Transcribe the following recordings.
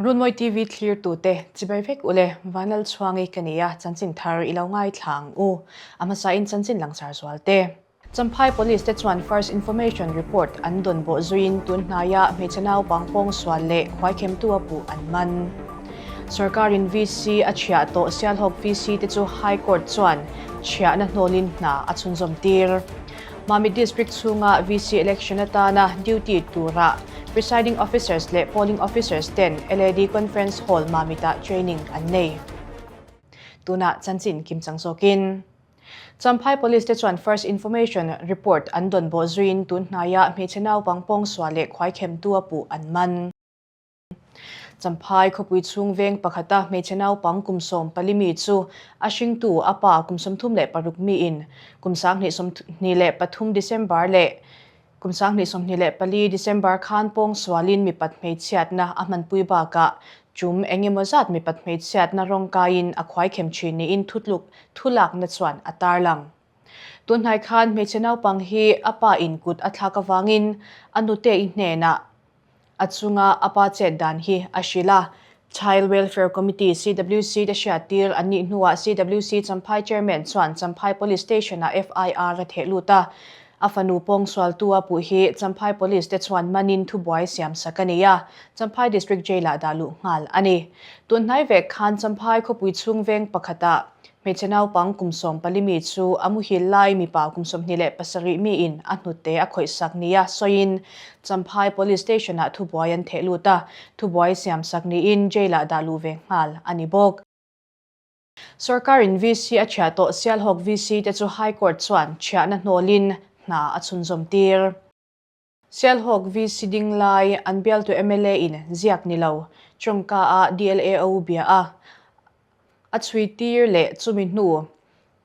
Runmawi TV thlirtute chibai vek ule, Vanlalchhuangi ka ni a, chanchin thar i lo ngaithla ang u. A hmasain chanchin langsar zualte. Champhai Police te chuan First Information Report an dawn bawh zuiin tun hnaia hmeichhe naupang pawngsual leh khuaikhemtu a puh an man. Sorkarin VC a chhiah tawh Sialhawk VC te chu High Court chuan chhiahna hnawlin hna a chhunzawm tir. Mamit District chhunga VC election atana duty tura Presiding Officers leh Polling Officers ten LAD Conference Hall Mamit-ah training an nei. Tunah chanchin kimchang zawkin Champhai Police te chuan First Information Report an dawn bawh zuiin tun hnaia hmeichhe naupang pawngsual leh khuaikhemtu a puh an man. Champhai khawpui chhung veng pakhata hmeichhe naupang kum 14 mi chu a hringtu a pa kum 36 miin kum 2023 December leh kum 2024 December khan pawngsualin mipat hmeichhiatna a hmanpui bakah tum engemaw zat mipat hmeichhiatna rawngkaiin a khuaikhem thin niin thutluk thulakna chuan a tarlang. Tunhnai khan hmeichhe naupang hi a pa in kut a thlak avangin a nute i hnenah A chunga a pa chet dan hi a hrilh a. Child Welfare Committee, CWC, te hriattir an nih hnuah CWC Champhai Chairman chuan Champhai Police Station-ah FIR a theh lut a. A fanu pawngsualtu a puh hi Champhai Police te chuan manin thubuai siam sak a ni a, Champhai District Jail-ah dah luh nghal a ni. Tunhnai vek khan Champhai khawpui chhung veng pakhatah Hmeichhe naupang kum 14 mi chu a muhil lai mipa kum 27 miin a hnute a khawihsak nia sawiin Champhai Police Station-ah thubuai an theh lut a, thubuai siamsak niin jail-ah dah luh ve nghal a ni bawk. Sorkarin VC a chhiah tawh Sialhawk VC te chu High Court chuan chhiahna hnawlin hna a chhunzawm tir. Sialhawk VC ding lai an bialtu mla in ziak ni lo, tawngka a DLAO bia a, a chhui tir leh chumi hnu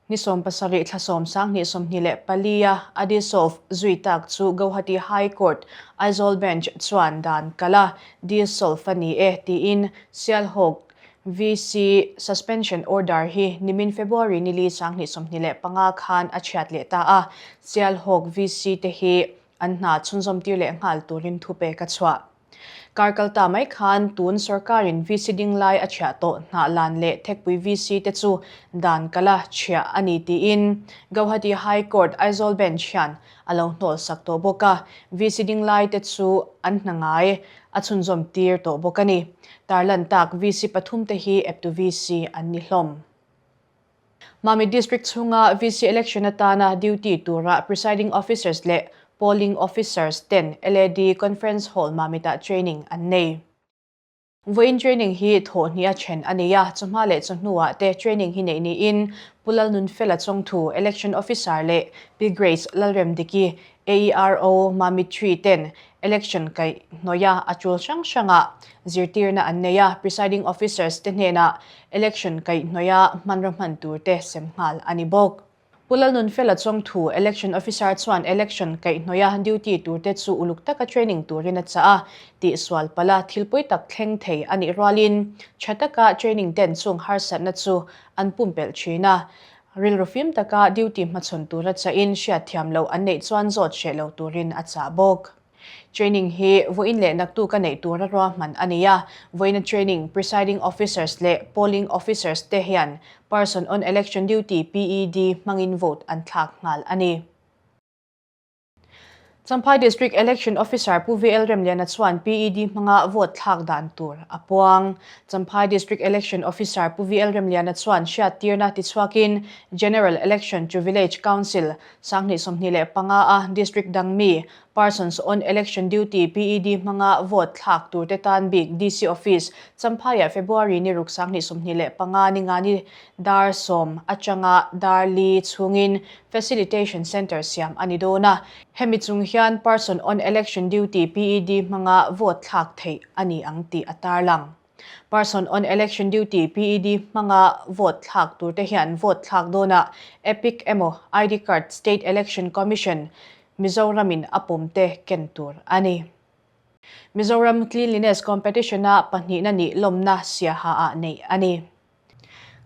ni 70 thla 10 2024 a a dissolve zui tak chu Gauhati High Court Aizawl Bench chuan dan kalh a dissolve a ni e tiin Sialhawk VC suspension order hi nimin February ni li 2025 khan a chhiat leh ta a, Sialhawk VC te hi an hna chhunzawm tir leh nghal turin thupek a chhuah. Kar kal ta mai khan tun sorkarin VC ding lai a chhiah tawh hnah lan leh Thekpui VC te chu dan kala chhiah a ni tiin Gauhati High Court Aizawl Bench hian a lo hnawl sak tawh bawk a, VC ding lai te chu an hna ngai a chhunzawm tir tawh bawk a ni. Tarlan tak VC pathum te hi eptu VC an ni hlawm. Mamit District chhunga VC election atana duty tura Presiding Officers leh Polling Officers ten LAD Conference Hall Mamit-ah training an nei. Vawiin training hi thawhhnih a then a ni a, chawhma leh chawhnuah te training hi neih niin Pu Lalnunfela Chawngthu, Election Officer leh Pi Grace Lalremdiki, AERO Mamit Tree ten Election kaih hnawih a a tul hrang hrangah zirtirna an nei a, Presiding Officers te hnenah Election kaih hnawih a hmanraw hman tur te sem nghal a ni bawk. Pu Lalnunfela Chawngthu, Election Officer chuan Election kaih hnawih a duty tur te chu uluk taka training turin a chah a, tihsual palh a thil pawi tak thleng thei a nih rualin tha taka training ten chung harsatna chu an pumpelh thin a, Rilru fim taka duty hmachhawn tura chahin hriatthiam loh an neih chuan zawt hreh lo turin a chah bawk. Training hi vawiin leh naktuk a neih tura ruahman a ni a, vawiina training presiding officers leh polling officers te hian person on election duty, PED, hmangin vote an thlak nghal a ni. Champhai District Election Officer Pu VL Remliana chuan PED hmanga vote thlak dan tur a puang. Champhai District Election Officer Pu VL Remliana chuan hriattirna tichhuakin General Election to Village Council 2025 a District dang mi Persons on Election Duty, PED, hmanga vote thlak turte tan bik DC Office Champhaiah February ni ruk 2025 ni nga ni dar 10 atanga dar li chhungin Facilitation Centre siam a ni dawn a, hemi chung hian Person on Election Duty, PED, hmanga vote thlak theih a ni ang tih a tarlang. Person on Election Duty, PED, hmanga vote thlak turte hian vote thlak dawnah EPIC emaw ID card State Election Commission, Mizoramin a pawmte ken tur a ni. Mizoram Cleanliness Competition-a pahnihna nih lawmna siaha ah neih a ni.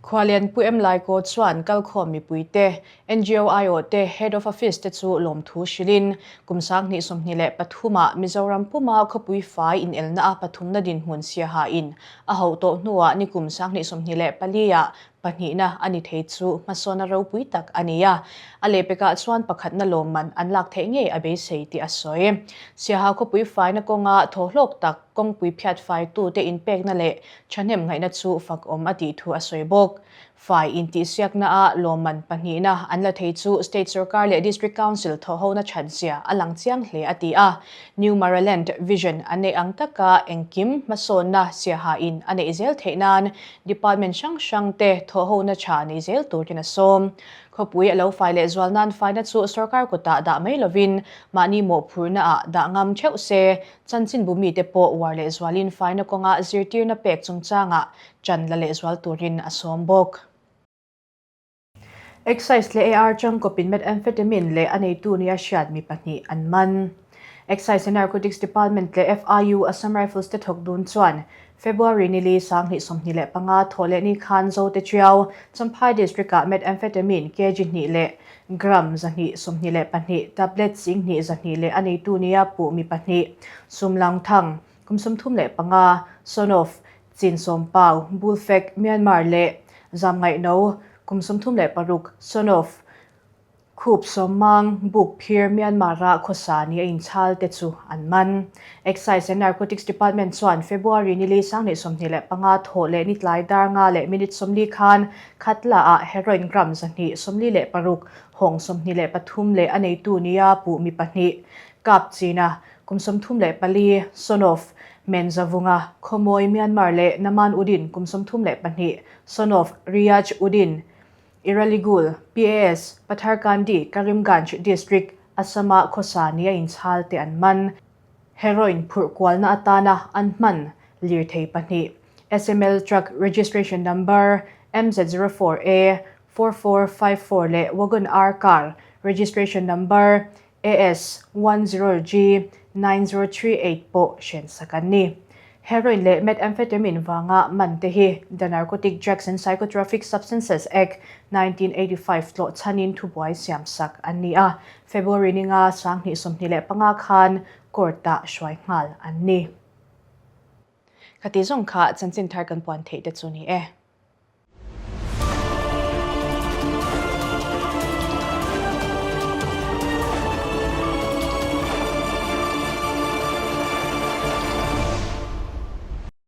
Khualian Pu Em Laikaw chuan kalkhawm mipuite, NGO aiawhte, Head of Office te chu lawmthu hrilhin, kum 2023 ah Mizoram puma khawpui fai inelna a pathumna dinhmun siaha in a hauh tawh hnuah nikum 2024 ah pahnihna a ni thei chu hmasawnna ropui tak a ni a, a lehpekah chuan pakhatna lawmman an lak theih ngei a beisei tih a sawi. Siaha khawpui faina kawnga thawhlawk tak kawngpui phiat faitute inpekna leh Thahnem ngaihna chu fakawm a tih thu a sawi bawk. Fai intihsiakna-a lawmman pahnihna an la thei chu State Sorkar leh District Council thawhhona thatzia a lang chiang hle a ti a. New Maraland Vision an neih ang taka engkim hmasawnna siahain a neih zel theih nan Department hrang hrangte thawhhona tha nei zel turin a sawm. Khawpui a lo fai leh zual nan faina chu sorkar kutah dah mai lovin mahni mawhphurhnaah dah ngam theuh se, Chanchinbu mite pawh uar leh zualin faina kawnga zirtirna pek chungchangah ṭan la leh zual turin a sawm bawk. Excise leh AR changkawpin methamphetamine leh a neitu nia hriat mi pahnih an man. Excise and Narcotics Department leh FIU Assam Rifles te thawk dun chuan February nili 2025 thawh leh ni khan Zote Ṭiau, Champhai District-ah methamphetamine kg hnih leh Gram 224 tablet 200 200 leh a neitu nia puh mi pahnih, Sumlangthang, kum 35, son of Chin Sawmpau, Bulfek, Myanmar leh Zamngaihno, kum 36, son of Khup Sawmmang, Bukphir, Myanmar-a khawsa ni a inchhal te chu an man. Excise and Narcotics Department chuan February nili 2025 thawh leh ni tlai dar nga leh minute 40 khan Khatla-ah heroin gram 246, hawng 23 leh a neitu nia puh mi pahnih, Kap China, kum 34, son of Menzavunga, Khawmawi, Myanmar leh Naman Udin, kum 32, son of Riyaj Udin, Iraligul, PAS, Patharkandi, Karimganj District, Assam-ah khawsa nia inchhal te an man. Heroin phurh kualna atana an hman lirthei pahnih, SML truck registration number MZ04A 4454 leh Wagon R car registration number AS10G 9038 pawh hrensak an ni. Heroin leh methamphetamine vanga man te hi The Narcotic Drugs and Psychotropic Substances Act, 1985 tlawh chhanin thubuai siamsak an ni a, February ninga 2025 khan court-ah hruai nghal an ni. Khati zawng kha chanchin thar kan puan theih te chu ni e.